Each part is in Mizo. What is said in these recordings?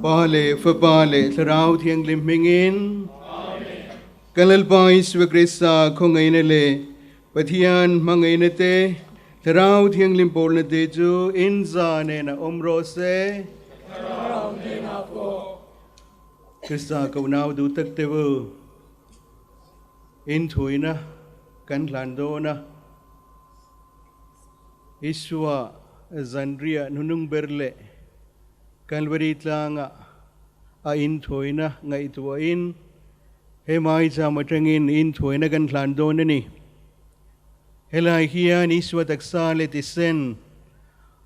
Pa leh Fapa leh Thlarau Thianghlim hmingin kan Lalpa Isua Krista khawngaihna leh Pathian hmangaihna te, Thlarau Thianghlim pawlna te chu in za nena awm rawh se. Thlarau hnenah pawh. Krista ko nau duh tak te u, in thuina kan hlan dawn a. Isua zanriah hnunung ber leh Kalvari tlanga a inthuaina ngaihtuahin he maicham atangin inthuaina kan hlan dawn a ni. Helai hian Isua taksa leh tisen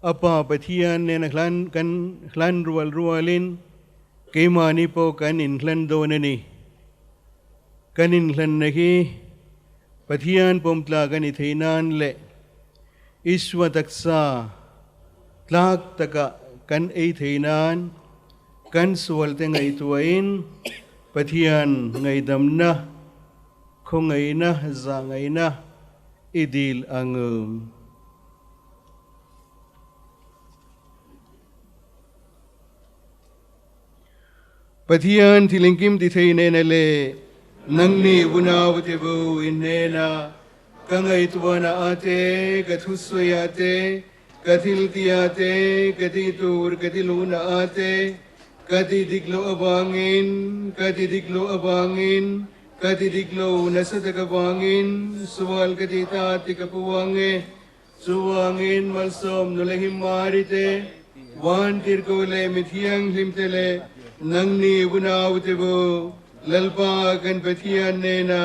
a Pa Pathian nena hlan kan hlan rual rualin keimahni pawh kan inhlan dawn a ni. Kan inhlanna hi Pathian pawmtlak a ni thei nan leh Isua taksa tlak taka kan ei thei nan kan sualte ngaihtuahin Pathian ngaihdamna, khawngaihna, zahngaihna i dil ang. Pathian thil engkim ti thei nena leh nangni unaute bo in hnena ka ngaihtuahna ah te, ka thusawi ah te, Ka thil tia te, ka ti tur ka ti lu na a te, ka ti dik loh avangin, ka ti dik loh avangin, ka ti dik lo nasa tak avangin sual ka ti ta ti ka puang e. Chuvangin malsawm nula him Mari te, van tirhkoh leh mi thianghlim te leh nangni unaute bu Lalpa kan Pathian nena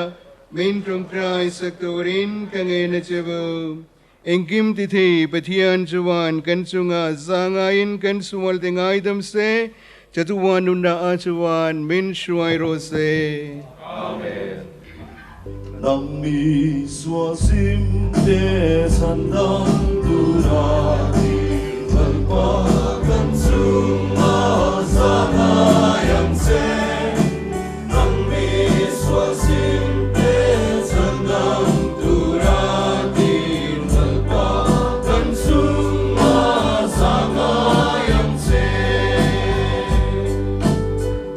min tawngtai sak turin ka ngen a che bu. Engkim ti thei Pathian chuan kan chungah zangaiin kan sualte ngaidam se, chatuan nunna ah chuan min hruai rawh se. Amen. Nangni sual sim te chhandam tura tir Lalpa kan chungah zangai ang che. Nangni sual sim te chhandam tura tir Lalpa kan chungah zangai ang che.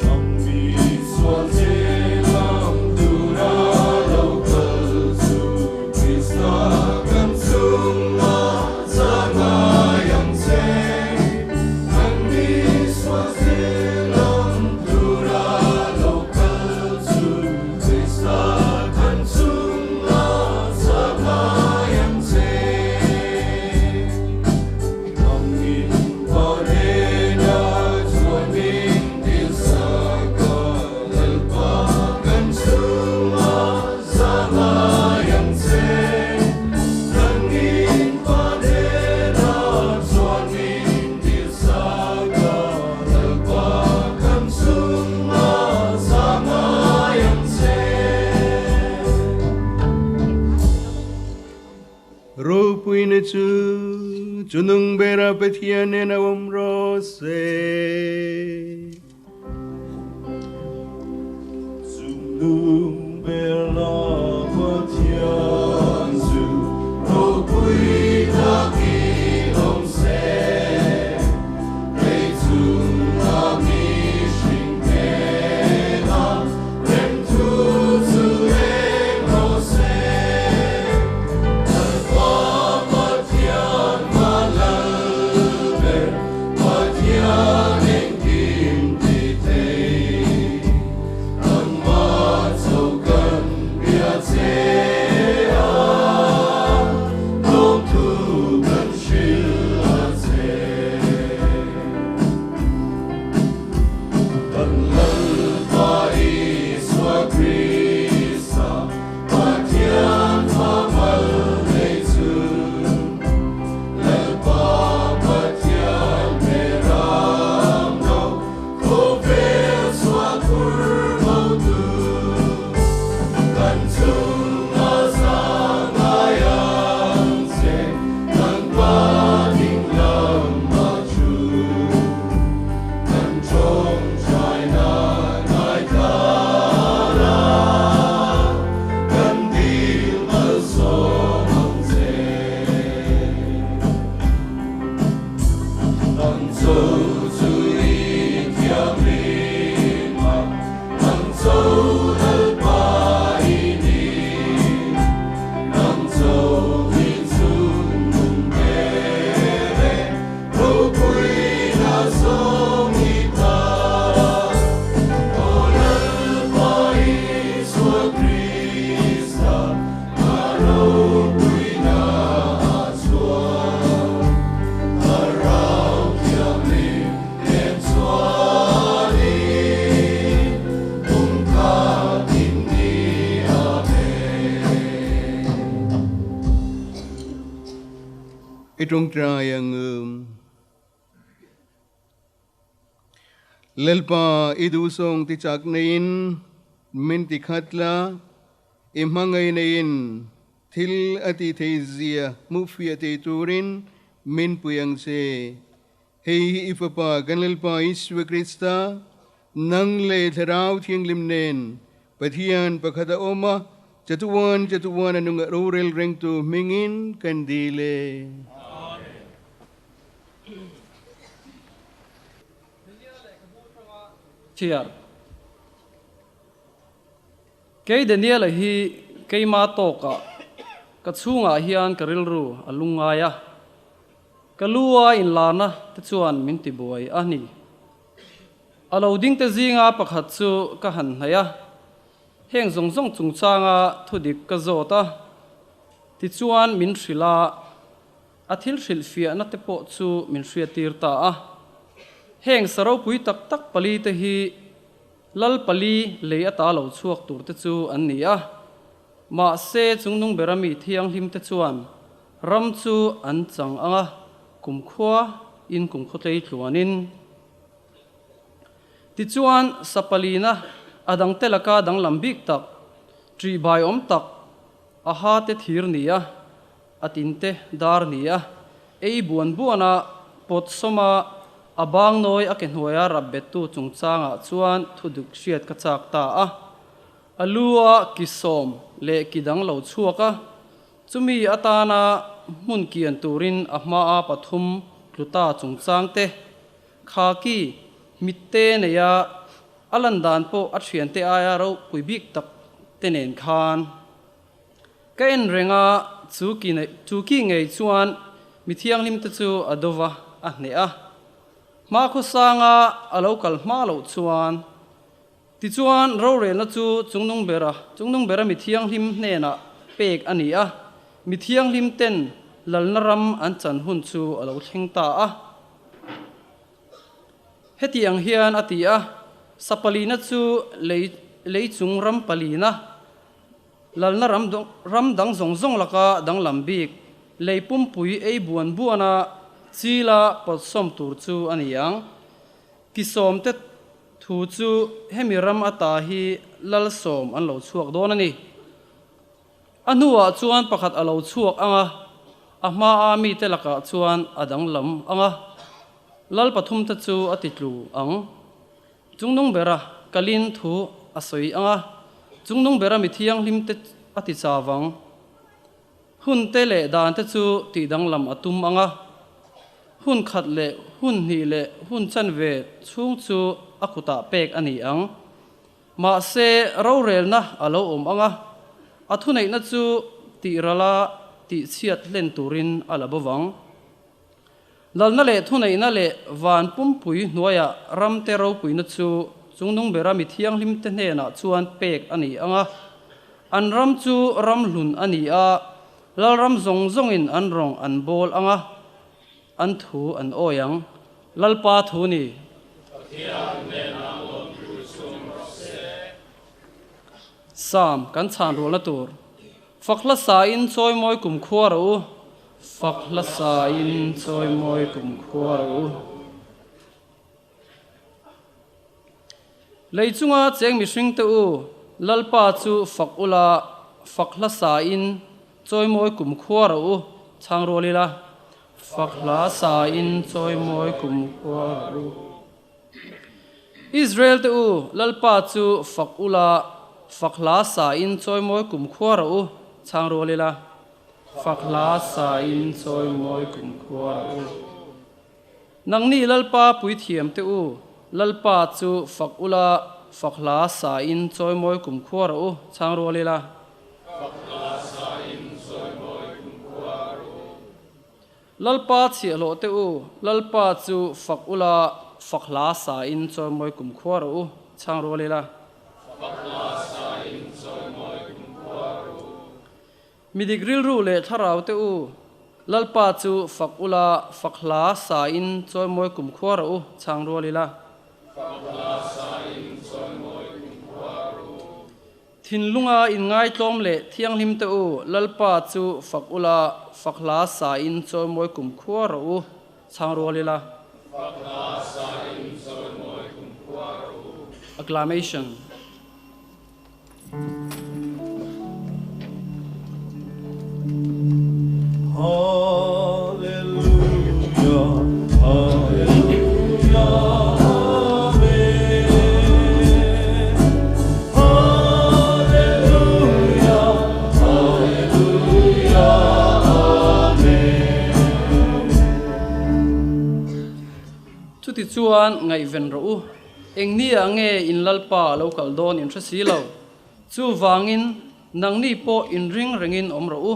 Nangni sual che lam tura lo kal chu Krista kan chungah zangai ang che. Nangni sual che lam tura lo kal chu Krista kan chungah zangai ang che. Nangin pa hnena chuan min tilsak a, Lalpa kan chungah zangai ang che. Nangin pa hnena chuan min tilsak a, Lalpa kan chungah zangai ang che. Ropuina chu chunung bera Pathian nen a awm rawh se. Chungnung bera Pathian chu ropui takin awm se. Lei chunga mihring hnenah remthu chu leng rawh se. Lalpa Pathian Vanlal ber, Pathian engkim ti thei. Nangmah cho kan bia che a, lawmthu kan hrilh a che. Kan Lalpa Isua Krista, Pathian Famal nei chu, Lalpa Pathian Beram No, khawvel sual phur bo tu, kan chunga zangai ang che, kan Pa ding lam a thu, kan tawngtaina ngaithla la, kan dil malsawm ang che. Nang cho chu i thianghlim a, nang cho Lalpa i ni, nang cho i chungnung ber e, ropuina zawng i ta. Aw Lalpa Isua Krista, a ropuina a chhuak, Thlarau Thianghlim nen chuanin pumkhat in ni. Amen. I tawngtai ang Lalpa i duhsawng ti chak neiin min ti khat la, i hmangaih neiin thil a ti thei zia hmuh fiah thei turin min pui ang che. Hei hi i Fapa kan Lalpa Isua Krista, nang leh Thlarau Thianghlim nen Pathian pakhat a awm a, chatuan chatuan a nunga rorel rengtu hmingin kan dil e. Chhiar. Kei Daniela hi keima tawkah ka chhungah hian ka rilru a lungngai a. Ka lu-a inlarna te chuan min tibuai a ni. A lo dingte zinga pakhat chu ka han hnaih a, heng zawng zawng chungchanga thudik ka zawt a, tichuan min hrilh a, a thil hrilhfiahna te pawh chu min hriattir ta a. Heng sa ropui tak tak palite hi Lal pali lei ata lo chhuak tur te chu an ni a, mahse chungnung bera mi thianghlim te chuan ram chu an chang ang a, kumkhua in kumkhaw tlei tluanin. Tichuan sa palina a dangte laka danglam bik tak, ṭihbai awm tak, a ha te thir ni a, a tinte dar ni a, ei buan buan a, pawt sawm a, a bang nawi a ke hnuaia rap bettu chungchangah chuan thu duk hriat ka chak ta a. A lu a ki sawm leh ki dang lo chhuak a, chumi atana hmun kian turin a hmaa pathum tlu ta chungchang te, khaki mitte neia a lan dan pawh a thiante aia ropui bik tak te nen khan. Ka en reng a, chu ki nei, chu ki ngei chuan mi thianghlim te chu a do va, a hneh a. Hma khawsanga a lo kal hma loh chuan, tichuan rorelna chu chungnung bera, chungnung bera mi thianghlim hnenah pek a ni a, mi thianghlim ten lalna ram an chan hun chu a lo thleng ta a. Heti ang hian a ti a, sa palina chu lei, lei chung ram palina, Lalna ram ram dang zawng zawng laka danglam bik, lei pumpui ei buan buana chila pawtsawm tur chu a ni ang. Kisawmte thu chu hemi ram ata hi lal sawm an lo chhuak dawn a ni. A hnuah chuan pakhat a lo chhuak ang a, a hmaa mite lakah chuan a danglam ang a, lal pathumte chu a titlu ang. Chungnung bera kalin thu a sawi ang a, chungnung bera mi thianghlim te a ti chau ang. Hun te leh dan te chu tih danglam a tum ang a, hun khat leh hun hnih leh hun chanve chhung chu a kutah pek a ni ang. Mahse, rorelna a lo awm ang a, a thuneihna chu tih rala tih chhiat hlen turin a la bo vang. Lalna leh thuneihna leh van pumpui hnuaiah ramte ropuina chu chungnung bera mi thianghlimte hnenah chuan pek a ni ang a. An ram chu ram hlun a ni a, lalram zawng zawngin an rawng an bawl ang a, an thu an awi ang. Lalpa thu ni. Pathian hnenah lawmtu chhung rawh se. Psalm kan chhan rualna tur. Fak hla sain chawimawi kumkhua rawh u. Fak hla sain chawimawi kumkhua rawh u. Lei chunga cheng mihringte u, Lalpa chu fak ula, fak hla sain chawimawi kumkhua rawh u, chhang rual ila. Fak hla sain chawimawi kumkhua rawh u. Israel te u, Lalpa chu fak ula, fak hla sain chawimawi kumkhua rawh u, chhang rual ila. Fak hla sain chawimawi kumkhua rawh u. Nangni Lalpa puithiam te u, Lalpa chu fak ula, fak hla sain chawimawi kumkhua rawh u, chhang rual ila. Fak hla sain chawimawi kumkhua rawh u. Lalpa chhiahhlawh te u, Lalpa chu fak ula, fak hla sain chawimawi kumkhua rawh u, chhang rual ila. Fak hla sain chawimawi kumkhua rawh u. Midik rilru leh thlarau te u, Lalpa chu fak ula, fak hla sain chawimawi kumkhua rawh u, chhang rual ila. Fak hla sain chawimawi kumkhua rawh u. Thinlunga inngaitlawm leh thianghlim te u, Lalpa chu fak ula, fak hla sain chawimawi kumkhua rawh u, chhang rual ila. Fak hla sain chawimawi kumkhua rawh u. Acclamation. Hallelujah, Hallelujah, Amen. Hallelujah, Hallelujah, Amen. Chuti chuan ngaihven rawh u, engni ah nge in Lalpa a lo kal dawn in hre si lo. Chuvangin nangni pawh inring rengin awm rawh u,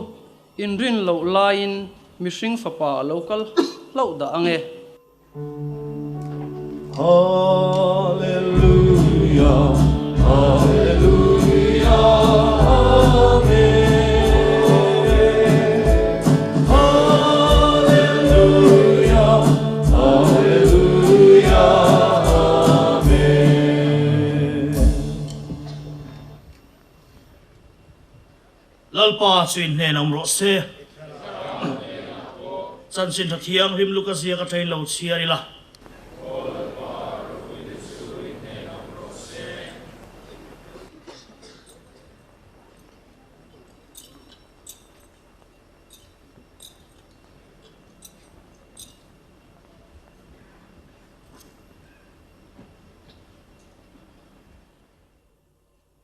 inrin loh laiin mihring fapa a lo kal hlauh dah ang e. Hallelujah, Hallelujah, Amen. Hallelujah, Hallelujah, Amen. Lalpa chu in hnen awm rawh se. Chanchin tha thianghlim Luka ziak atangin lo chhiar ila.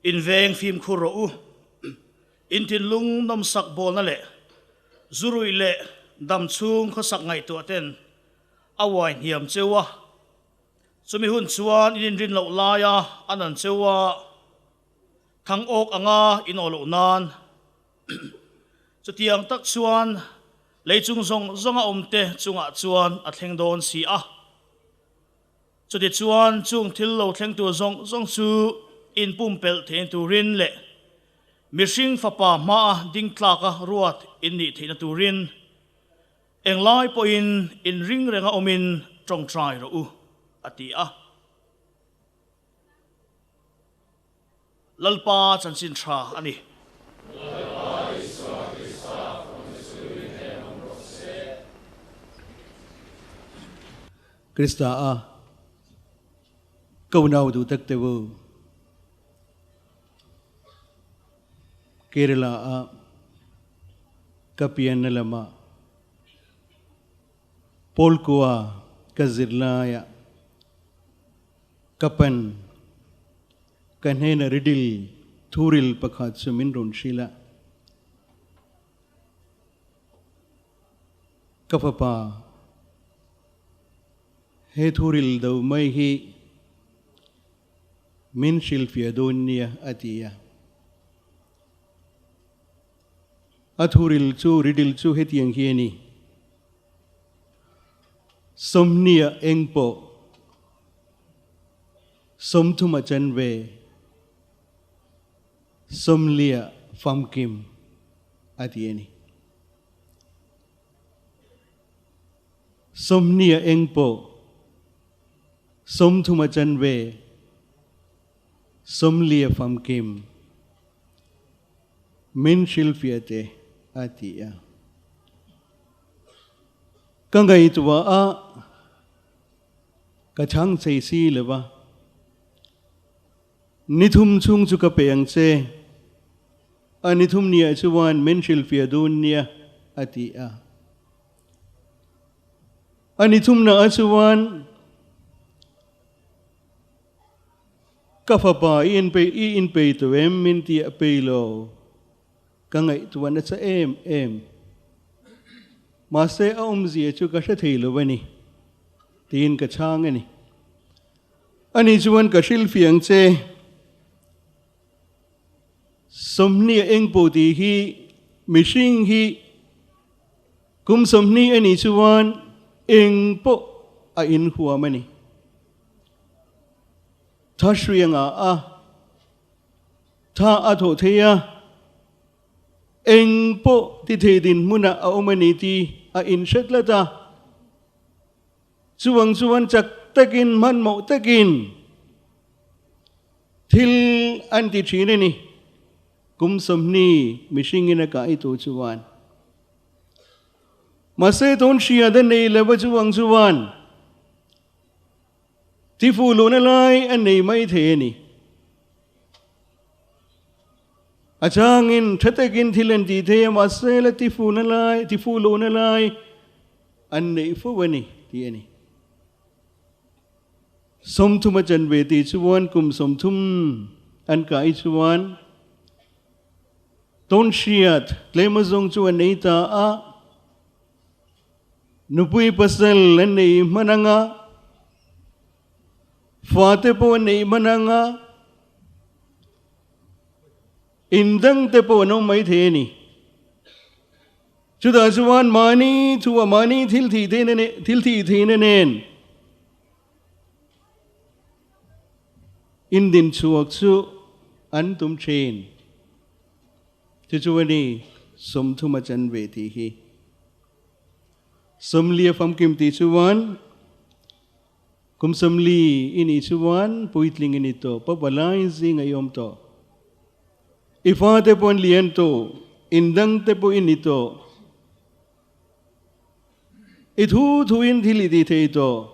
In veng fimkhur rawh u. In thinlung nawmsak bawlna leh zu ruih leh dam chhung khawsak ngaihtuah ten a uai hniam cheu a. Chumi hun chuan in inrin loh laia an an cheu a, thang awk anga in aw loh nan. Chutiang tak chuan lei chung zawng zawnga awmte chungah chuan a thleng dawn si a. Chutichuan chung thil lo thleng tur zawng zawng chu inpumpelh theihna turin leh mihring fapa hmaa ding tlaka ruat in nih theihna turin englai pawhin inring renga awmin tawngtai rawh u, a ti a. Lalpa chanchin tha a ni. Lalpa Isua Krista fawmna chu i hnen awm rawh se. Krista a ko nau duh tak te u. Kerala a ka pianna lama Pawlkua ka zirlaia Ka pan, ka hnena ridil thuril pakhat chu min rawn hrilh a. Ka fapa, he thuril do mai hi min hrilhfiah dawn nia, a ti a. A thuril chu ridil chu hetiang hi a ni. Sawmhnia eng pawh sawmthuma chanve sawmlia famkim a ti a ni. Sawmhnia eng pawh sawmthuma chanve sawmlia famkim min hrilhfiah teh a ti a. Ka ngaihtuah a, ka chhang chei si lo va. Ni thum chhung chu ka pe ang che, a ni thum niah chuan min hrilhfiah dun nia, a ti a. A ni thumnaah chuan ka fapa i inpei i inpei tawh em min ti a pei lo. Ka ngaihtuah nasa em em. Mahse a awmzia chu ka hre thei lo a ni, tiin ka chhang a ni. Ani chuan ka hrilhfiah ang che, Sawmhnih a eng pawh tih hi mihring hi kum 20 a nih chuan eng pawh a inhuam a ni. Thahrianga a. Tha a thawh thei a, eng pawh ti thei dinhmunah a awm a ni tih a inhre tlat a. Chuvang chuan chak takin, hmanhmawh takin thil an ti thin a ni. Kum 20 mihringin a kai tur chuan. Mahse tun hriat a nei lo a chuvang chuan. Tifu luhna lai a nei mai thei a ni. A changin tha takin thil an tih thei a, mahse la tifuna lai, tifu luhna lai an neih fo a ni tih a ni. 30 a chanve tih chuan kum 30 an kai chuan tawnhriat tlem azawng chu a nei ta a. Nupui pasal an nei hman ang a, fate pawh an nei hman ang a, in dangte pawh an awm mai thei a ni. Chutah chuan mahni thu a mahni thil thih theihna nen thil thih theihna nen indin chhuak chu an tum thin. Chu chu a ni 30 a chan ve tih hi. 40 a famkim tih chuan Kum 40 i nih chuan puitling i ni tawh, pavalai zing a i awm tawh. I fate pawh an lian tawh, indang te pawh i ni tawh. I thu thuin thil i ti thei tawh.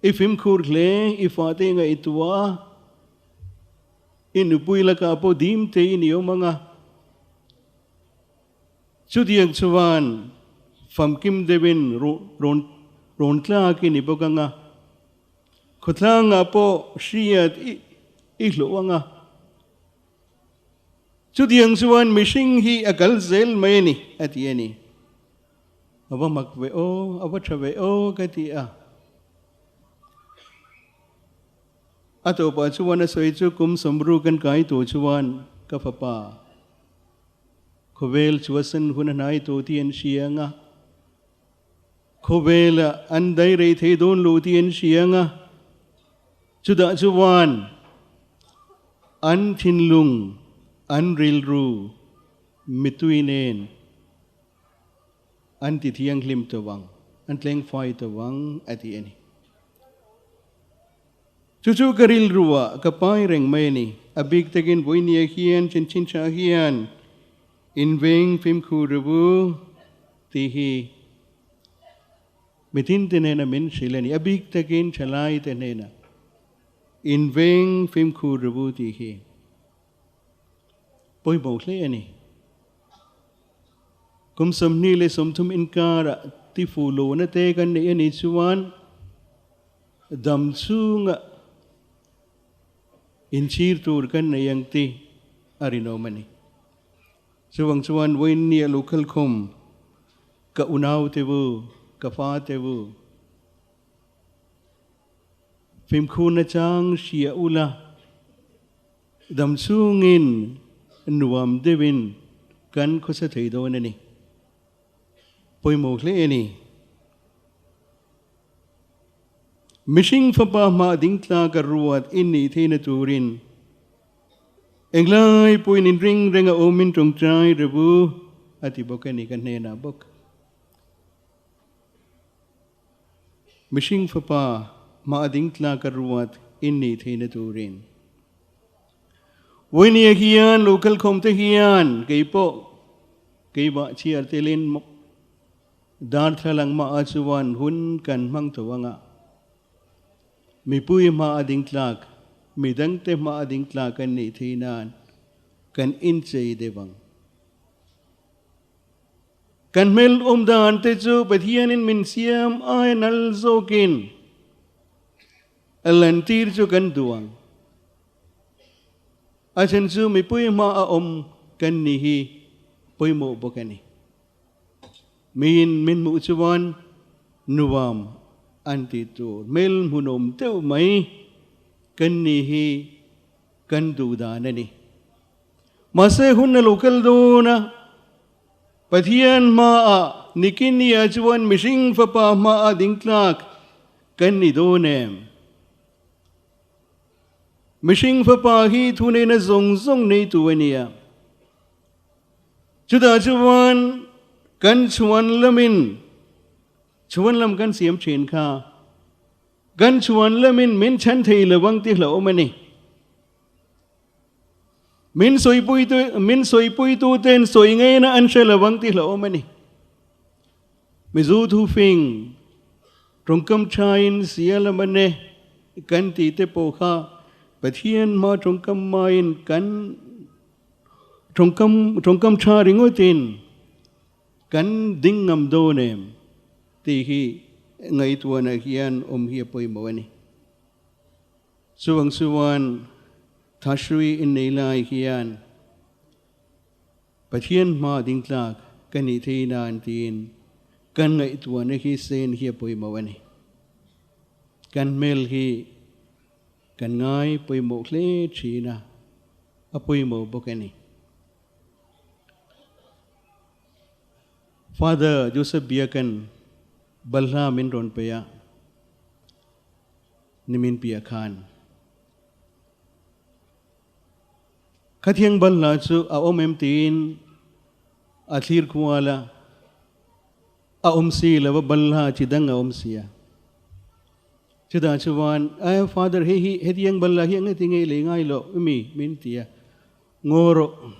I fimkhur hle, i fate i ngaihtuah a, i nupui lakah pawh dim te i ni awm ang a. Chutiang chuan famkim deuhin rawn rawn tlak i ni bawk ang a, khawtlangah pawh hriat i hlawh ang a. Chutiang chuan mihring hi a kal zel mai a ni, a ti a ni. A va mak ve aw, a va tha ve aw ka ti a. A tawpah chuan a sawi chu kum 60 kan kai tawh chuan ka fapa. Khawvel chu a sen hun a hnai tawh tih an hria ang a, khawvelah an dai rei thei dawn lo tih an hria ang a, chutah chuan an thinlung, an rilru mitui nen an ti thianghlim tawh ang, an tlengfai tawh ang a ti a ni. Chu chu ka rilru ah ka pai reng mai a ni. A bik takin Vawinia hian Chinchin Tha hian inveng fimkhur ru tih hi mitin te hnena min hrilh a ni. A bik takin thalai te hnena inveng fimkhur ru tih hi pawimawh hle a ni. Kum 23 inkarah tifu lohna te kan neih a nih chuan Dam chhunga inchhir tur kan nei ang tih a rinawm a ni. Chuvang chuan vawiinni a lo khalkhawm ka unaute vu, ka fate vu, fimkhurna chang hria ula, dam chhungin nuam deuhin kan khawsa thei dawn a ni. Pawimawh hle a ni. Mihring fapa hma ding tlak a ruat i nih theihna turin englai pawhin inring reng a awmin tawngtai revu a ti bawk a ni ka hnenah bawk. Mihring fapa hma ding tlak a ruat i nih theihna turin. Vawinia hian local khawmte hian keipawh keimah chhiar telin Darthlalang hmaah chuan hun kan hmang tho ang a, mipui hma a ding tlak, midangte hma a ding tlak an nih theih nan kan inchei deuh ang. Kan hmel awm dan te chu Pathianin min siam aia nal zawkin a lantir chu kan duh ang. A then chu mipui hma a awm kan ni hi pawimawh bawk a ni. Miin min hmuh chuan nuam an ti tur hmel hmunawm deuh mai kan ni hi kan duh dan a ni. Mahse hun a lo kal dawn a, Pathian hmaah Nikinia chuan mihring fapa hmaah ding tlak kan ni dawn em? Mihring fapa hi thuneihna zawng zawng neitu a nia. Chutah chuan kan chhuan lamin chhuan lam kan siam thin kha kan chhuan lamin min chhan thei lovang tih hlauhawm a ni. Min sawipuitu min sawipuitu ten sawi ngeina an hre lovang tih hlauhawm a ni. Mizo thufing tawngkam thain sia lam a ne kan tih te pawh kha Pathian hma tawngkam maiin kan Tawngkam tawngkam tha ringawtin kan ding ngam dawn em tih hi ngaihtuahna hian awm hi a pawimawh a ni. Chuvang chuan Thahrui innei lai hian Pathian hma ding tlak ka nih thei nan tiin kan ngaihtuahna hi sen hi a pawimawh a ni. Kan hmel hi Kan ngai pawimawh hle thin a, a pawimawh bawk a ni. Father Joseph Biakan balhla min rawn pe a, nimin piah khan. Khathiang balhla chu a awm em tiin a thlir khual a, a awm si lo a, balhla chi dang a awm si a. Chutah chuan, Ai Father, hei hi hetiang balhla hi engati nge i lei ngai loh mi? min ti a. Ngaw rawh,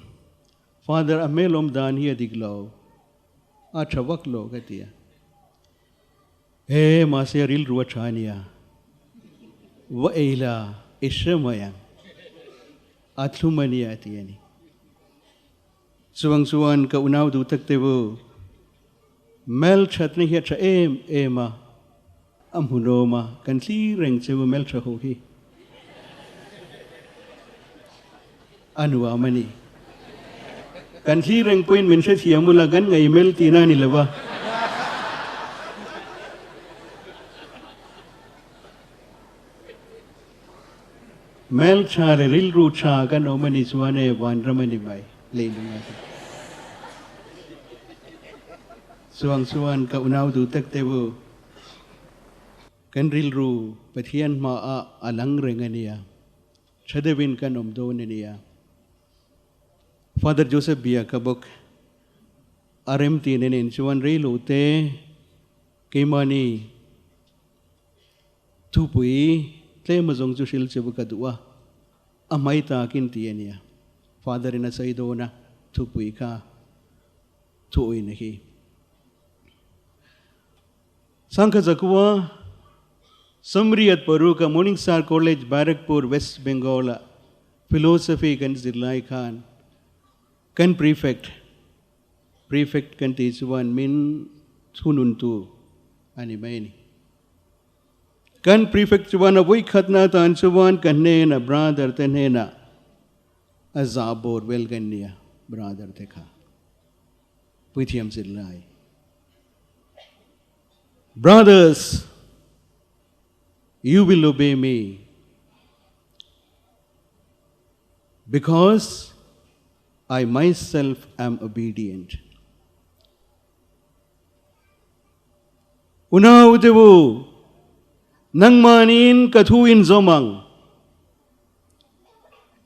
Father, a hmel awm dan hi a dik lo, a tha vak lo ka ti a. He, mahse a rilru a tha a nia, va ei la, i hre mai ang, a thlum a nia a ti a ni. Chuvang chuan ka unau duh tak te u, mel thatna hi a tha em em a, a hmunawm a, kan thlir reng che u mel tha ho hi. A nuam a ni. Kan thlir reng pawhin min hrethiam ula kan ngaihmel tihna a ni lo va. Mel tha leh rilru tha kan awm a ni chuan e vanram a ni mai leilung a ti. Chuang chuan ka unau duh tak te u, kan rilru Pathian hmaah a lang reng a nia. Tha deuhin kan awm dawn a nia. Father Joseph bia ka bawk a remti nen chuan reilo te keimahni Thupui tlem azawng chu hril che ka duh a, a hmai takin ti a nia. Father in a sawi dawn a, thupui kha thuawina hi. Sangha Zakua, Samriyat Paruka, Morning Star College, Barrackpore, West Bengal ah Philosophy kan zirlai khan kan Prefect, Prefect kan tih chuan min thununtu a ni mai a ni. Kan Prefect chuan a vawikhatna atan chuan ka hnenah brother te hnenah a zah bawr vel kan nia brother te kha puithiam zirlai Brothers you will obey me because I myself am obedient. Unau te u, nangmahniin ka thu in zawm ang.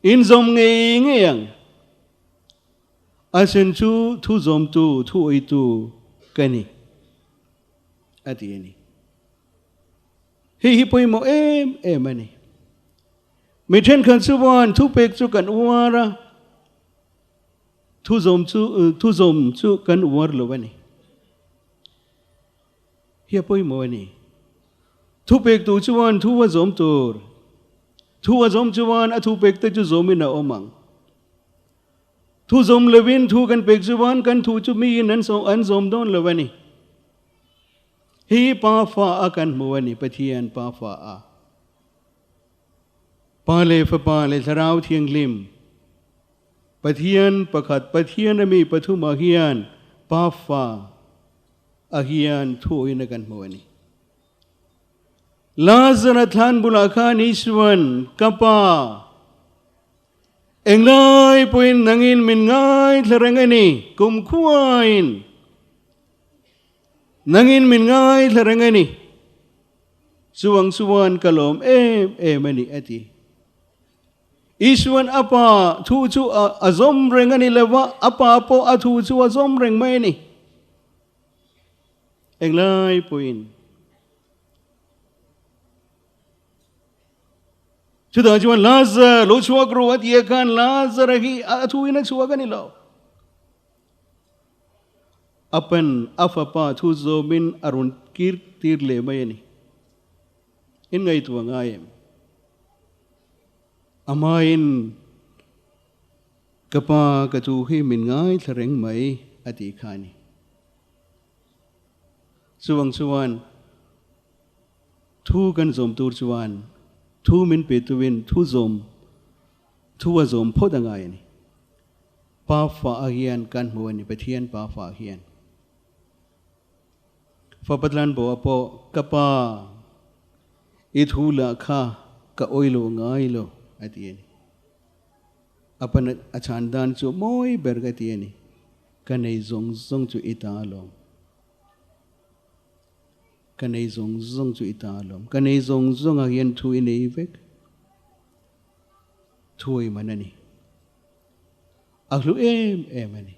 In zawm ngei ngei ang. A sen chu thu zawmtu, thu awitu ka ni, a ti a ni. Hei hi pawimawh em em a ni. Mi thenkhat chuan thupek chu kan uar a. Thuzawm chu thuzawm chu kan uar lo a ni. Hi a pawimawh a ni. Thupek tu chuan thu a zawm tur. Thu a zawm chuan a thupek te chu zawmin a awm ang. Thu zawm lovin thu kan pek chuan kan thu chu miin an an zawm dawn lo a ni. Hi Pa fa a kan hmu a ni, Pathian Pa fa a. Pa leh Fapa leh Thlarau Thianghlim. Pathian pakhat, Pathian a mi pathumah hian Pafa a hian thuawina kan hmu a ni. Lazara thlan bulah khan Isuan, Ka Pa, englai pawhin nangin min ngaithla reng a ni, kum khuain nangin min ngaithla reng a ni, chuang chuan ka lawm em em a ni, a ti. Isuan a pa thu chu a zawm reng a ni lo va, a pa pawh a thu chu a zawm reng mai a ni. Englai pawhin chutah chuan Lazar lo chhuak rawh a ti a khan Lazar hi a thuin a chhuak a ni lo. A pan a fapa thu zawmin a rawn kir tir leh mai a ni. In ngaihtuah ngai em? Amahin ka pa ka thu hi min ngaithla reng mai a tih kha a ni. Chuvang chuan thu kan zawm tur chuan thu min pe tuin thu zawm thu a zawm phawt a ngai a ni. Pa fa ah hian kan hmu a ni, Pathian pa fa ah hian. Fapatlan Boa pawh, Ka pa, i thu lah kha ka awi lo ngai lo, a ti a ni. A pan a chhan dan chu mawi ber ka ti a ni. Ka nei zawng zawng chu i ta alawm. Ka nei zawng zawng chu i ta alawm. Ka nei zawng zawngah hian thu i nei vek. Thuai man a ni. A hlu em em a ni.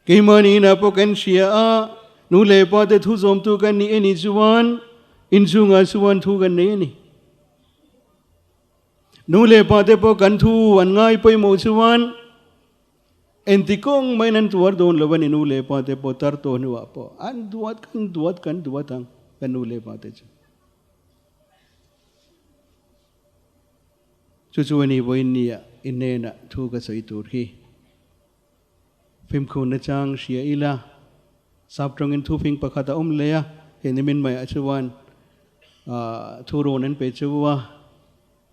Keimahni inah pawh kan hria a, nu leh pa te thu zawmtu kan nih a nih chuan inchhungah chuan thu kan nei a ni. Nu leh pa te pawh kan thu an ngai pawimawh chuan Engti kawng maiin an tuar dawn lo a ni nu leh pa te pawh tar tawh hnuah pawh an duat kan duat kan duat ang kan nu leh pa te chu. Chu chu a ni vawiin nia i hnenah thu ka sawi tur hi. Fimkhur nachang hria ila sap tawngin thufing pakhat a awm leh a, he nimin maiah chuan thu rawn an pe chu a,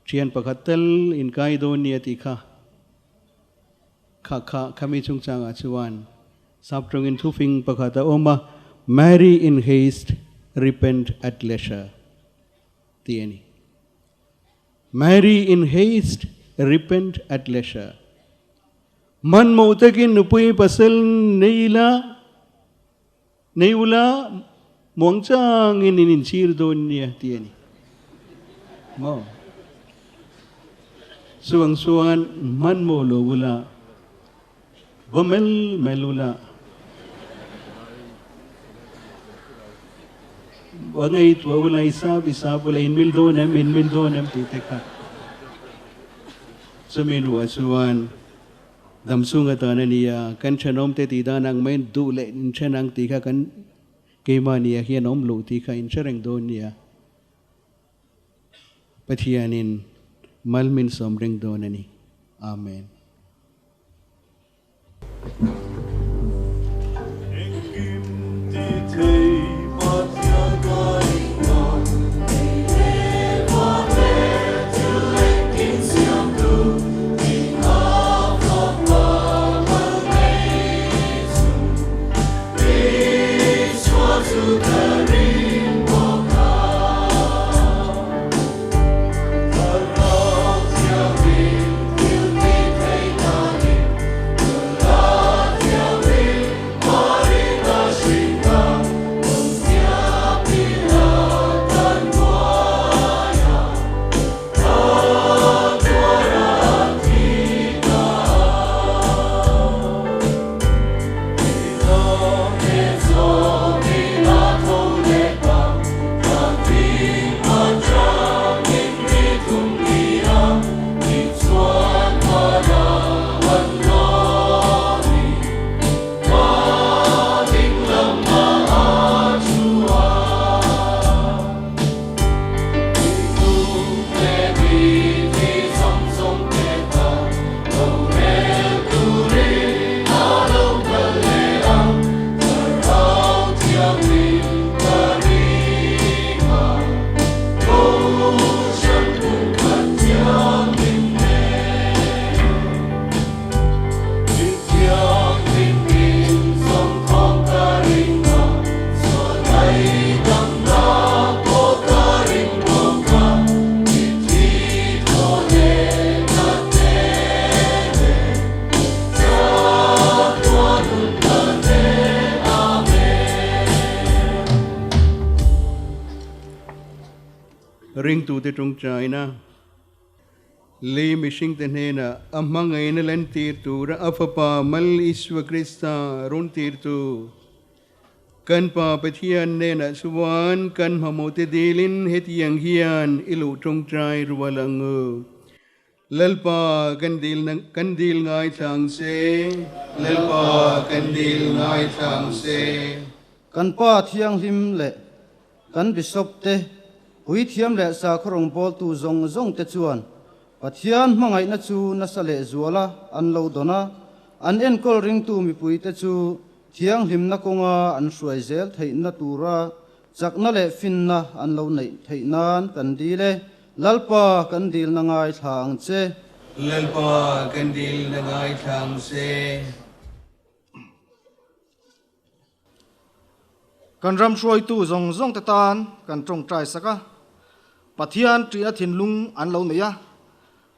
thian pakhat tel inkai dawn nia tih kha. Kha kha khami chungchangah chuan saptawngin thufing pakhat a awm a, Marry in haste, repent at leisure tih a ni. Marry in haste, repent at leisure. Hmanhmawh takin nupui pasal nei ila, nei ula muangchangin in inchhir dawn nia tih a ni. Maw? Chuvang chuan hmanhmawh lo ula, va mel mel ula, va ngaihtuah ula, i sap i sap ula, in mil dawn em, in mil dawn em tih te kha. Chumi luah chuan Dam chung atan a nia, kan thenawmte tih dan ang mai duh leh inthen ang tih kha kan keimahnia hian awm loh tih kha inhre reng dawn nia. Pathianin mal min sawm reng dawn a ni. Amen. Engkim ti thei Pathian ka ring Ringtute tawngtaina Lei mihringte hnenah a hmangaihna lantir tura a Fapa Mal Isua Krista rawn tirtu kan Pa Pathian hnenah chuan kan hmamawhte dilin hetiang hian i luh tawngtai rual ang u. Lalpa kan dil kan dil ngaithla ang che, Lalpa kan dil ngaithla ang che. Kan Pa Thianghlim leh Kan Bishop te, Puithiam leh sakhaw rawngbawltu zawng zawng te chuan Pathian hmangaihna chu nasa leh zuala an lo dawn a, an enkawl ringtu mipuite chu thianghlimna kawnga an hruai zel theihna tura chakna leh finna an lo neih theih nan kan dil e. Lalpa kan dilna ngaithla ang che. Lalpa kan dilna ngaithla ang che. Kan ram hruaitu zawng zawng te tan kan tawngtai sak a, Pathian ṭihna thinlung an lo nei a,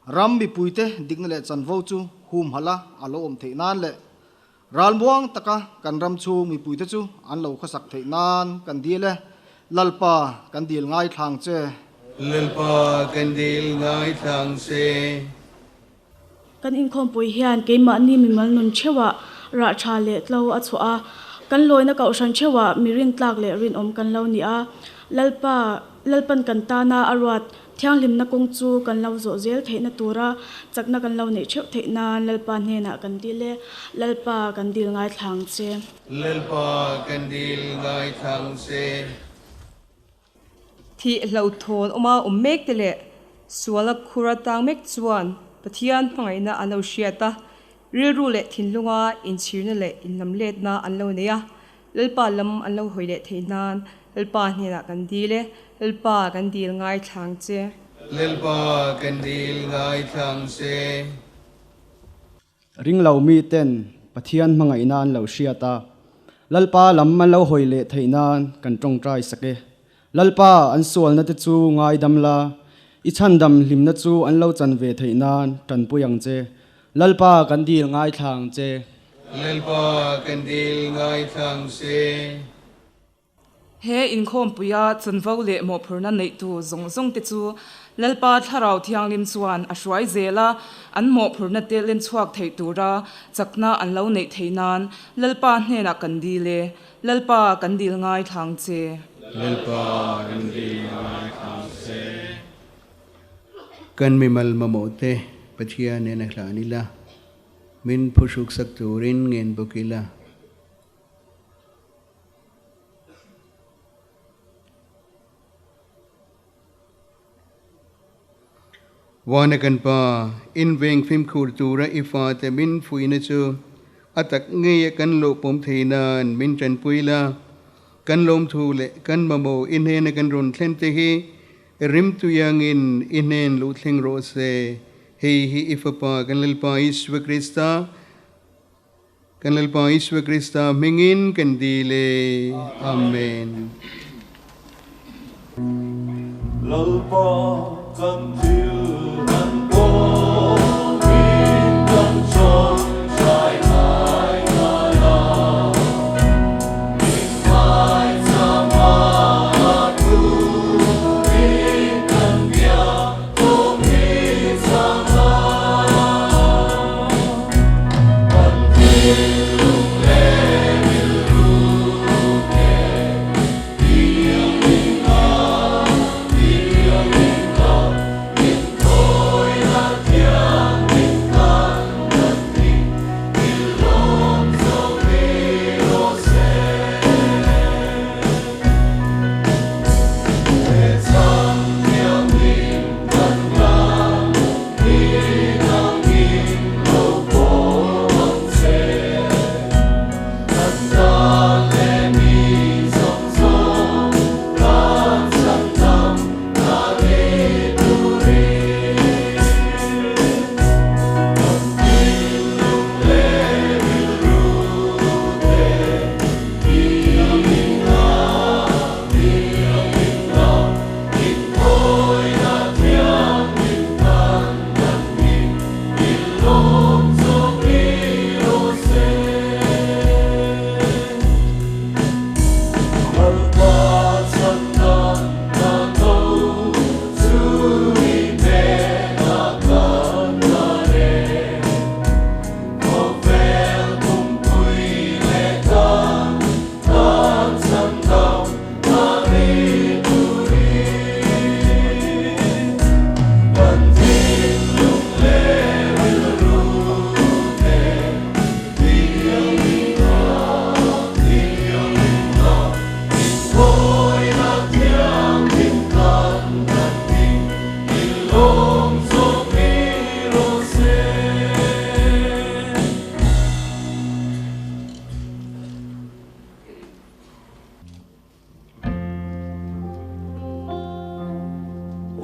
ram mipuite dikna leh chanvo chu humhalh a a lo awm theih nan leh ralmuang taka kan ram chhung mipuite chu an lo khawsak theih nan kan dil e. Lalpa kan dil ngai thlang che. Lalpa kan dil ngai thlang che. Kan inkhawmpui hian keimahni mimal nun theuhah rah tha leh tlo a chhuah a, kan lawina kohhran theuhah mi rintlak leh rinawm kan lo ni a, Lalpa, Lalpan kan tana a ruat thianghlimna kawng chu kan lo zawh zel theihna tura chakna kan lo neih theuh theih nan Lalpa hnenah kan dil e, Lalpa kan dil ngaithlang che. Lalpa kan dil ngaithlang che. Thih hlauhthawn awma awm mek te leh sualna khur atang mek chuan Pathian hmangaihna an lo hriat a, rilru leh thinlunga inchhirna leh inlamletna an lo nei a, Lalpa lam an lo hawi leh theih nan Lalpa hnenah kan dil e, Lalpa kan dil ngaithlang che. Lalpa kan dil ngaithlang che. Ringlo miten Pathian hmangaihna an lo hriat a, Lalpa lam an lo hawi leh theih nan kan tawngtai sak e. Lalpa, an sualna te chu ngaidam la, i chhandam hlimna chu an lo chan ve theih nan tanpui ang che. Lalpa, kan dil ngaithla ang che. Lalpa, kan dil ngaithla ang che. He inkhawmpuia chanvo leh mawhphurhna neihtu zawng zawngte chu Lalpa Thlarau Thianghlim chuan a hruai zel a, an mawhphurhna te len chhuak theih tura chakna an lo neih theih nan Lalpa hnenah kan dil e, Lalpa kan dil ngai thlang che. Lalpa kan dil ngai thlang che. Kan mimal mamawhte Pathian nen a hlan ila, min phuhruksak turin ngen bawk ila. Vana kan Pa, in veng fimkhur tura i fate min fuihna chu a tak ngeia kan lawhpawm thei nan min tanpui la. Kan lawmthu leh kan mamawh i hnena kan rawn thlen te hi rimtui angin i hnen luh thleng rawh se. Hei hi i Fapa kan Lalpa Isua Krista Kan Lalpa Isua Krista hmingin kan dil e. Amen. Lalpa kan thil kan pawmin kan tawngtai ngai ngai a, min ngaithla hma turin kan bia tum hi chang a.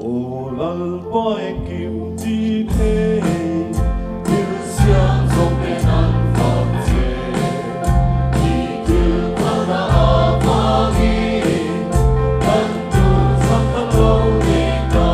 Aw Lalpa engkim ti thei, thil siam zawng ten an fak che. I thil phalna avangin kan tur chak kan lo nei ta.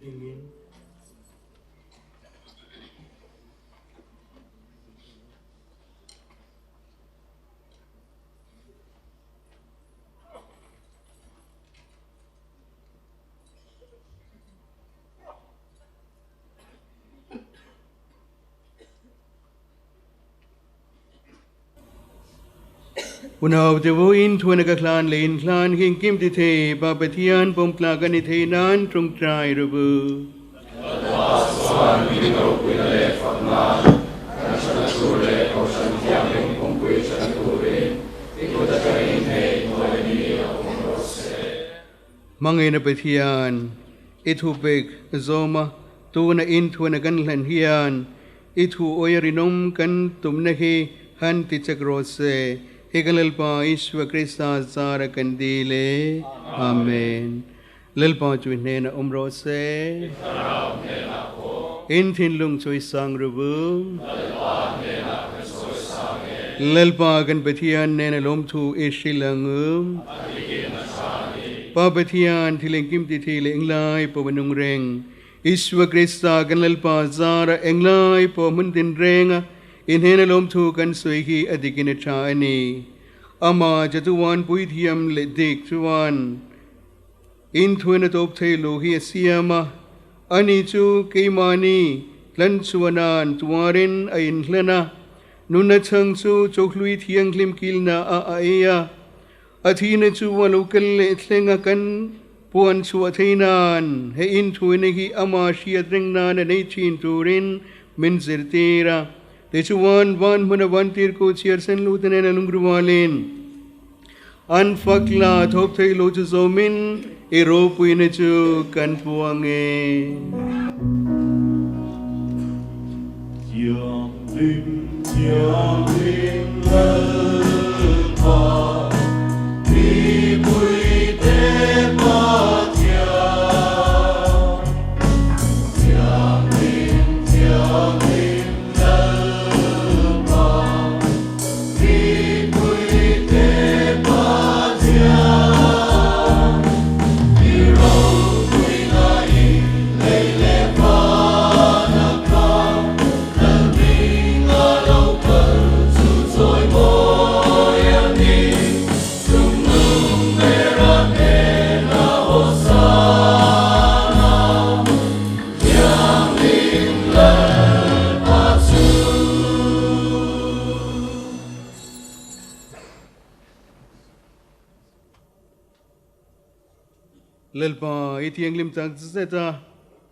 Dingin. Unau te vawiin thuana ka hlan leh in hlan hi engkim ti thei Pa Pathian pawm tlak a ni thei nan tawngtai rawh u. Lalpa chuan mi ropuina leh fakna kan hriatna tur leh Kohhran thianghlim kawngpui hriatna turin i kut atangin hei hnuai ni a awm rawh se. Hmangaihna Pathian, i thupek zawma tuna inthuana kan hlan hian i thu awia rinawm kan tumna hi han ti chak rawh se. Hi kan Lalpa Isua Krista zara kan dil e. Amen. Lalpa chu i hnenah awm rawh se. I thlarau hnenah pawh. In thinlung chawisang ru bu. Lalpa hnenah kan chawisang e. Lalpa kan Pathian nena lawmthu i hrilh ang u. A dikin a tha a ni. Pa Pathian thil engkim ti thei leh englai pawh a nung reng. Isua Krista kan Lalpa zara englai pawh hmun din renga i hnena lawmthu kan sawi hi a dikin a tha a ni. Amah chatuan puithiam leh dik chuan Inthuaina tawp thei lo hi a siam a, ani chu keimahni tlanchhuahna'n tuarin a inhlan a, nunna chhang chu chawkhlui thianghlim kilna ah a ei a, a thihna chu a lo kal leh thleng a kan puan chhuah thei nan he inthuaina hi ama hriat reng nan a nei thin turin min zirtir a, tichuan van hmuna vantir ko chhiar sen lut nen a lungrualin. An fak la thawk thei lo chu zawmin i ropuina chu kan puang e. Thianghlim, thianghlim Lalpa, mipuite Pathian. Thianghlim, thianghlim Lalpa, Mipuite Pathian, i ropuina in lei leh van a kha, Lalhming a lo kal chu chawi mawi a ni, Chungnung bera hnena Hosana. Thianghlim Lalpa chu. Lalpa, i thianghlim tak zet a,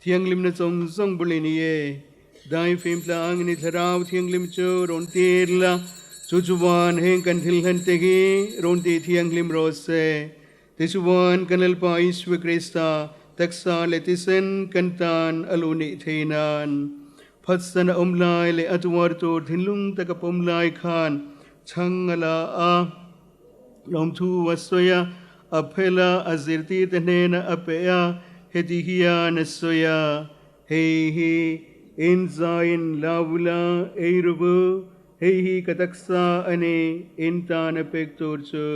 thianghlimna zawng zawng bul i ni e. Dai fim tlangin i thlarau thianghlim chu rawn tir la, chu chuan heng kan thil hlan te hi rawn tih thianghlim rawh se. Tichuan kan Lalpa Isua Krista taksa leh thisen kan tan a lo neih thei nan phatsan a awm lai leh a tuar tur thinlung taka pawm lai khan chhang a la a, lawmthu a sawi a, a phel a, a zirtirte hnenah a pe a, heti hian a sawi a, Hei hi inzaiin la ula ei ru bu, hei hi ka taksa a ni, in tan a pek tur chu.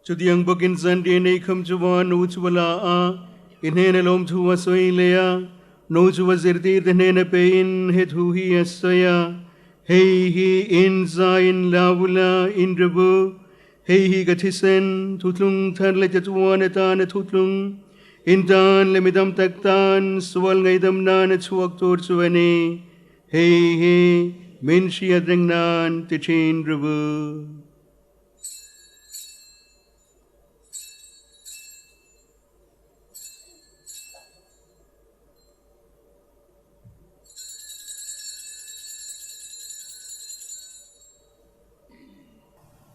Chutiang bawkin zanriah nei kham chuan nu chu a la a, i hnena lawmthu a sawi leh a, nu chu a zirtirte hnena pein he thu hi a sawi a, Hei hi in zaiin la ula in revu, hei hi ka thisen, thutlung thar leh chatuan atana thutlung, in tan leh midam tak tan sual ngaihdam nana chhuak tur chu a ni. Hei hi min hriat reng nan ti thin revu.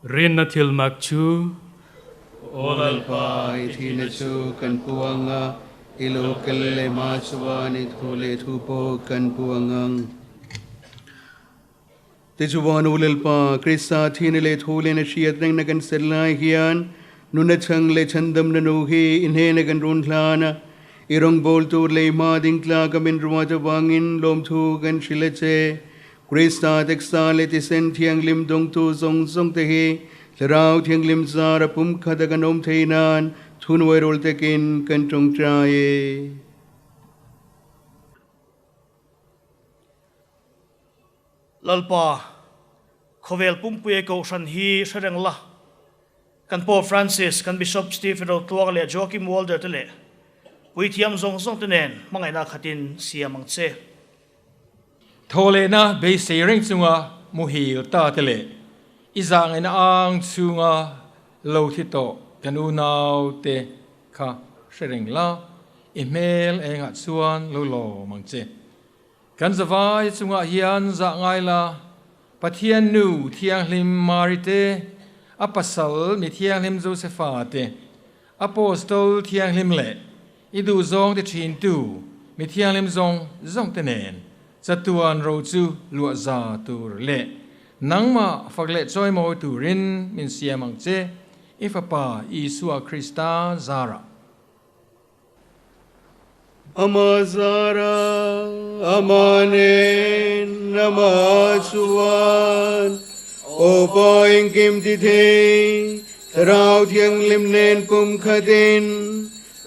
Rinna thil mak chu. Aw Lalpa, i thihna chu kan puang a, i lo kel leh hma chuan i thu leh thu pawh kan puang ang. Tichuan U Lalpa, Krista thihna leh thu lehna hriat rengna kan sel lai hian Nuna chang le chandam na no hi in he na kan run hlana irong bol tur le ma ding tla kamin ruwa cha wangin lom thu kan shile che Krista teksa le ti sen thiang lim dong tu zong zong te hi rao thiang lim zara pum khada kan om theinan thun wai rol te kin kan tong trae Lalpa khovel pumpui ko shan hi shareng la kan Pope Francis kan Bishop Stephen ro tuang le Joachim Walder te le puithiam zong zong te nen mangai na khatin siamang che Thole na be sei reng chunga muhil ta te le izang in ang chunga lo thi to kanu nau te kha shereng la email enga chuan lo lo mang che kan zawai chunga hian za ngai la Pathian nu thiang hlim Mari te apasal mi thiang hlim Josepha te apostol thiang hlim le idu zong te thin tu mi thiang hlim zong zong te nen chatuan ro chu lua za tur le nangma fakle choi moi turin min siamang che ifapa Isua Krista zara Amazara amanen namachuan opaing kim ti the rao thiang lim nen pum khatin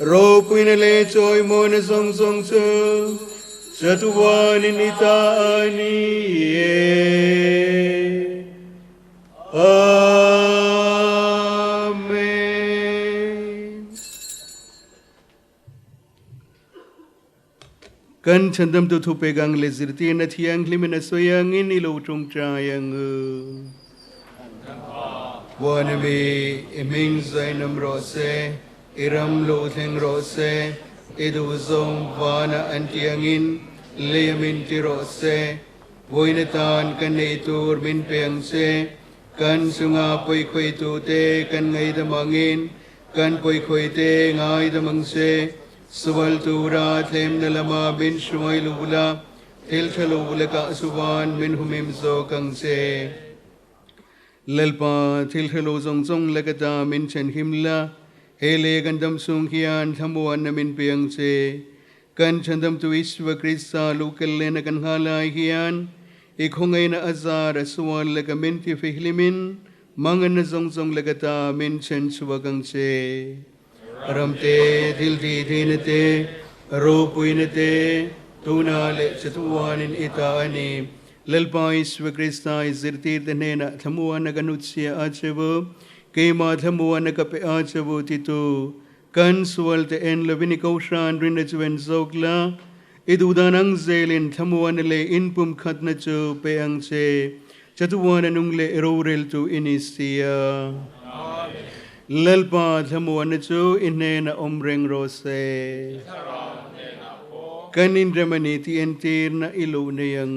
ro puin le choi mo na song song chu chatuan ni ta ani Amen. Kan chandam tu thu pegang le zirti na thiang hlimin a soyangin ilo tung chayang Wanami iming zainam rose iram lo theng rose idu zong vana antiangin leyamin ti rose voinatan kan nei tur min peng se kan sunga poi khoi tu te kan ngai da mangin kan poi khoi te ngai da mang se suwal tura thlem na lama bin shuai lula thil thalu laka suwan min humim zo kang se lalpa thil thalo zong zong lakata min chen himla hele gandam sung hian thamuan na min piang che kan chandam tu Iswa Krista lukal le na kan halai hian ikhongai na azar suwan laka min ti fihlimin mangan na zong zong lakata min chen suwagang che ramte thil ti thin te ro puin te tuna le chatuanin ita ani lalpa Iswa Krista izirti te ne na thamuan na kanutsia achevu keima thamuan na kape achevu titu kan suwal te en lovini kaushan rin chuen zokla idudanang zelin thamuan le inpum khatna chu pe ang che chatuan anung le erorel tu inisia lalpa thamuan chu inne na omreng rose kanin ramani ti entir na ilu na yang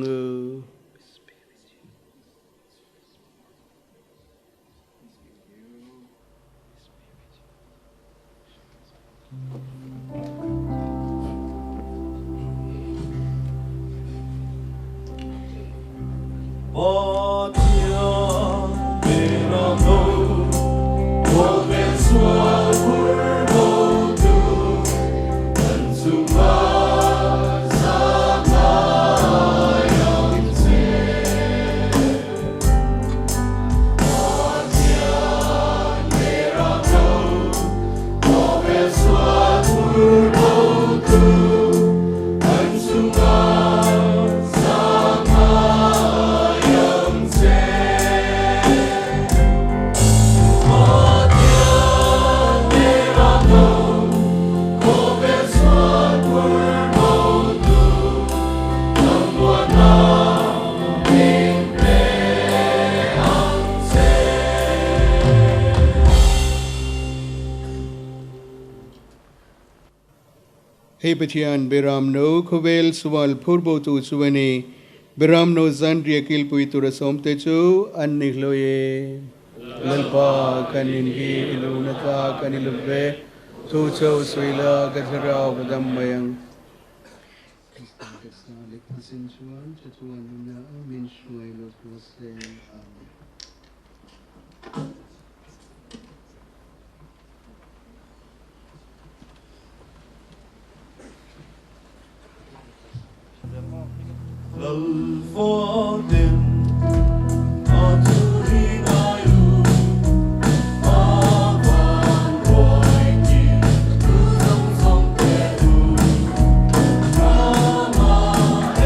Hey Pathian Beram no khovel suwal phurbo tu chuani Beram no zandria kil pui tu rasom te chu an nihloye lalpa kanin hi ilunata kanilve tu chau suila gathara vadam mayang Amen. Fatin a thu hi ngai u, a van ruai kim tu zawng zawng te u, Rama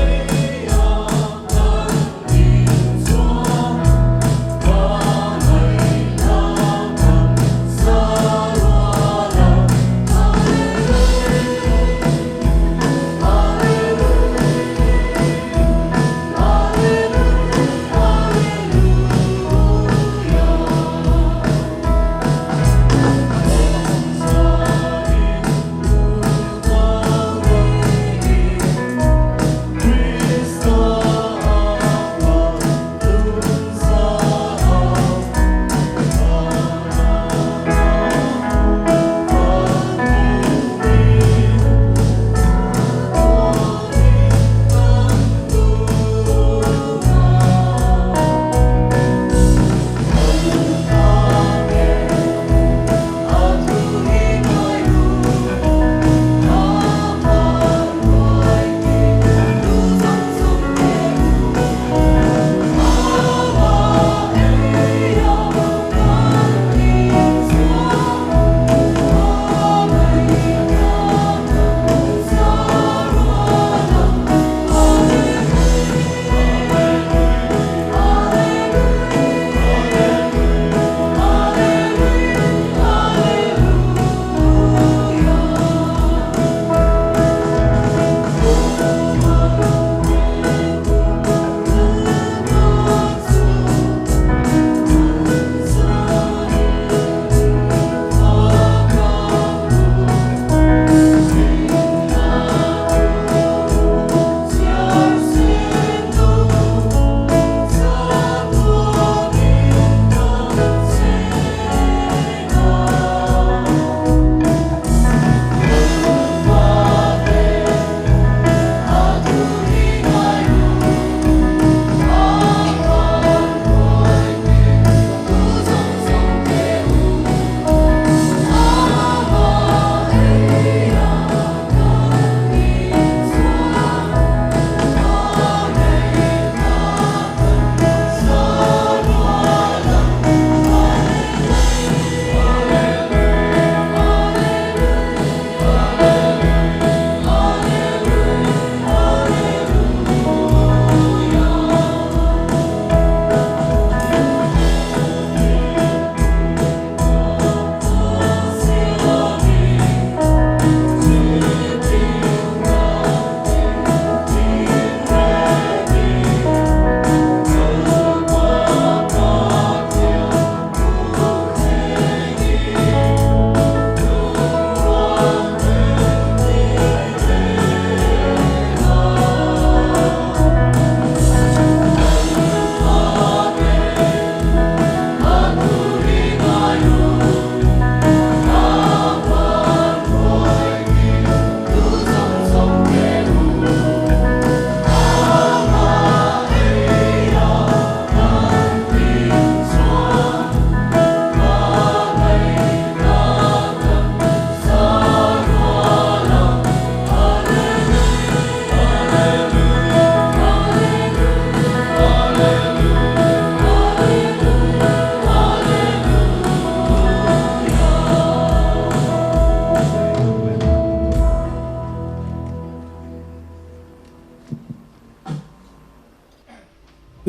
eia kan din chuan hmangaihna kan sa rual ang.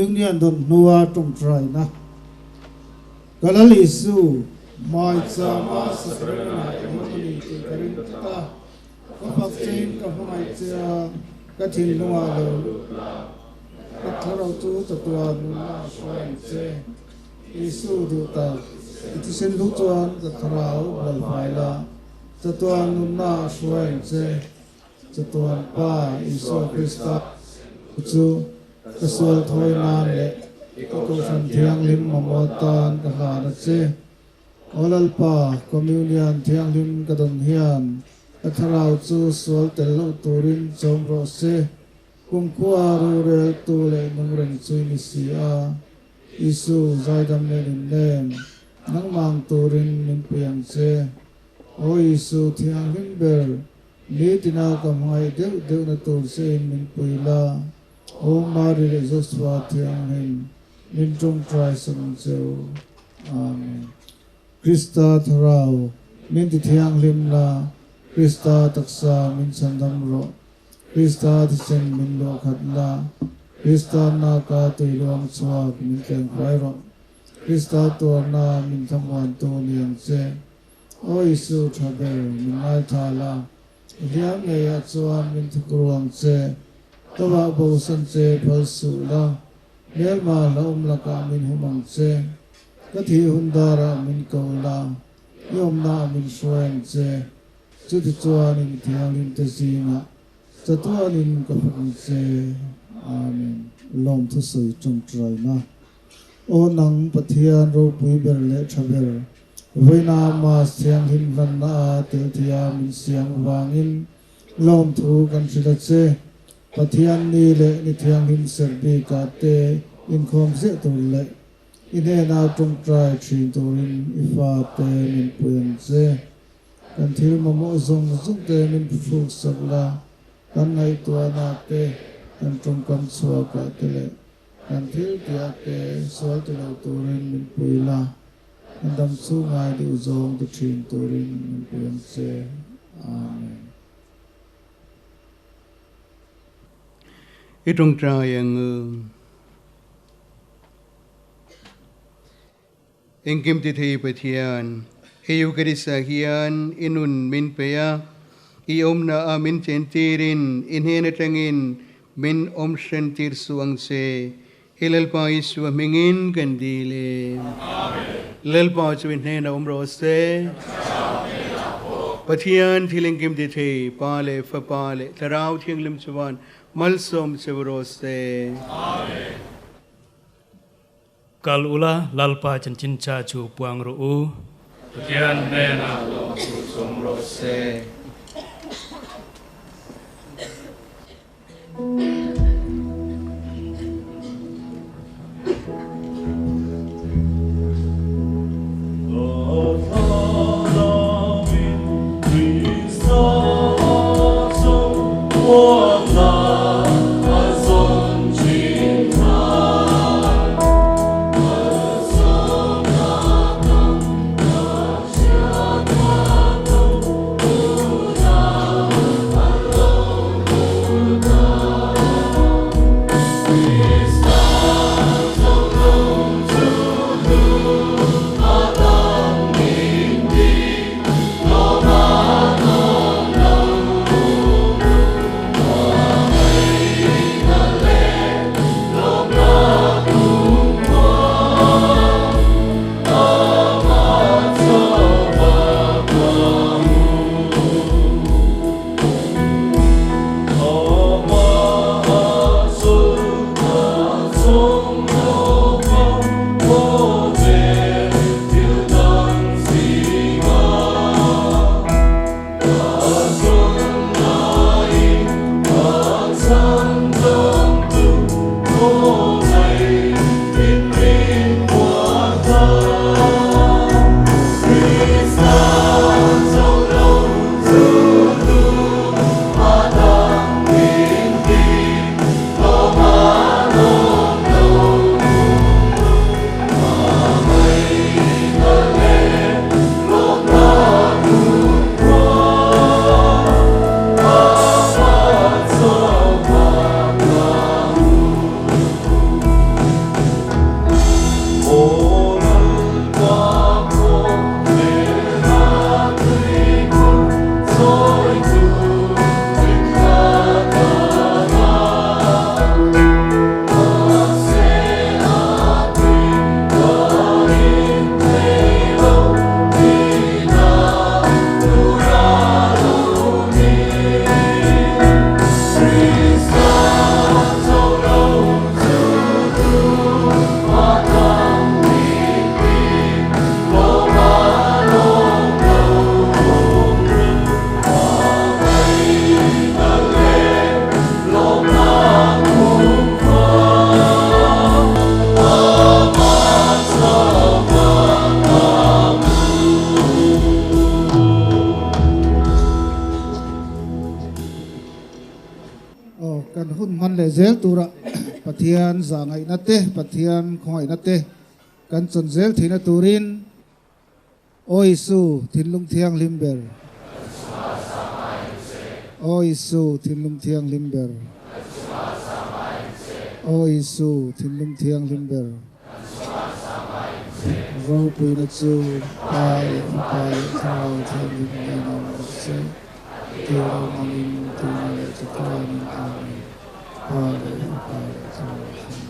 Hminglian dawn hnua tawngtaina ka Lal Isu Maichama Sacrament-ah i awm a ni tih ka ring tlat a, ka fak chein ka hmangaih che a, ka thinlungah lo lut la, ka thlarau chu chatuan nunna a hruai ang che. Isu duh tak, i thisen hlu chuan ka thlarau bualfai la, chatuan nunna a hruai ang che. Chatuan Pa Isua Krista chu ka sual thawi nan leh ka Kohhran Thianghlim mamawh tan ka hlan a che. Aw Lalpa, Communion Thianghlim ka dawn hian ka thlarau chu sual tel loh turin chawm rawh se. Kumkhua roreltu leh nungreng chu i ni si a, Isu zaidam leh nunnem nangmang turin min pui ang che. Aw Isu Thianghlim ber, Nitina ka hmangaih deuh deuhna tur che in min pui la. O Mari leh Joshua Thianghlim, min tawngtai sak ang che u. Amen. Krista Thlarau, min ti thianghlim la, Krista taksa min chhandam rawh, Krista thisen min luahkhat la, Krista naka tui luang chhuak min tlengfai rawh, Krista tuarna min thlamuantu ni ang che. Aw Isu tha ber, min ngaithla la, I hliam ngeiah chuan min thukru ang che, ka vah bosan che phal suh la, hmelma hlauhawm lakah min hum ang che, ka thih hun darah min ko la, i awmnaah min hruai ang che, chutichuan in thianghlim te zingah chatuanin ka fak ang che. Amen. Lawmthusawi tawngtaina. Aw nang Pathian ropui ber leh tha ber, vawiina Mass thianghlim hlanna a tel theia min siam avangin lawmthu kan hrilh a che. Pathian ni leh ni thianghlim serh bikah te inkhawm ziah tur leh i hnena tawngtai thin turin i fate min pui ang che. Kan thil mamawh zawng zawng te min phuhruk sak la, kan ngaihtuahna te, kan tawngkam chhuakah te leh Kan thil tih te sual ti lo turin min pui la, kan dam chhungai duh zawng ti thin turin min pui ang che. Amen. I tawngtai ang u. Engkim ti thei Pathian, hei Eucharist ah hian i nun min pe a, i awmna a min chen tirin i hnen atangin min awm hren tir suh ang che. Hi Lalpa Isua hmingin kan dil e. Lalpa chu i hnenah awm rawh se. Pathian thil engkim ti thei Pa leh Fapa leh Thlarau Thianghlim chuan malsawm che u rawh se. Kal ula, Lalpa chanchin cha chu puang rawh u. Pathian hnenah lawmthu chawm rawh se. Aw kan hun hman leh zel tura Pathian zahngaihna te Pathian khawngaihna te kan chawn zel theihna turin Aw Isu thinlung thianghlim ber. Aw Isu thinlung thianghlim ber. Aw Isu thinlung thianghlim ber. Ropuina chu Pa leh Fapa leh Thlarau Thianghlim hnenah awm rawh se, tir awm angin tuna leh chatuanin Amen. Pa leh Fapa leh Thlarau Thianghlim.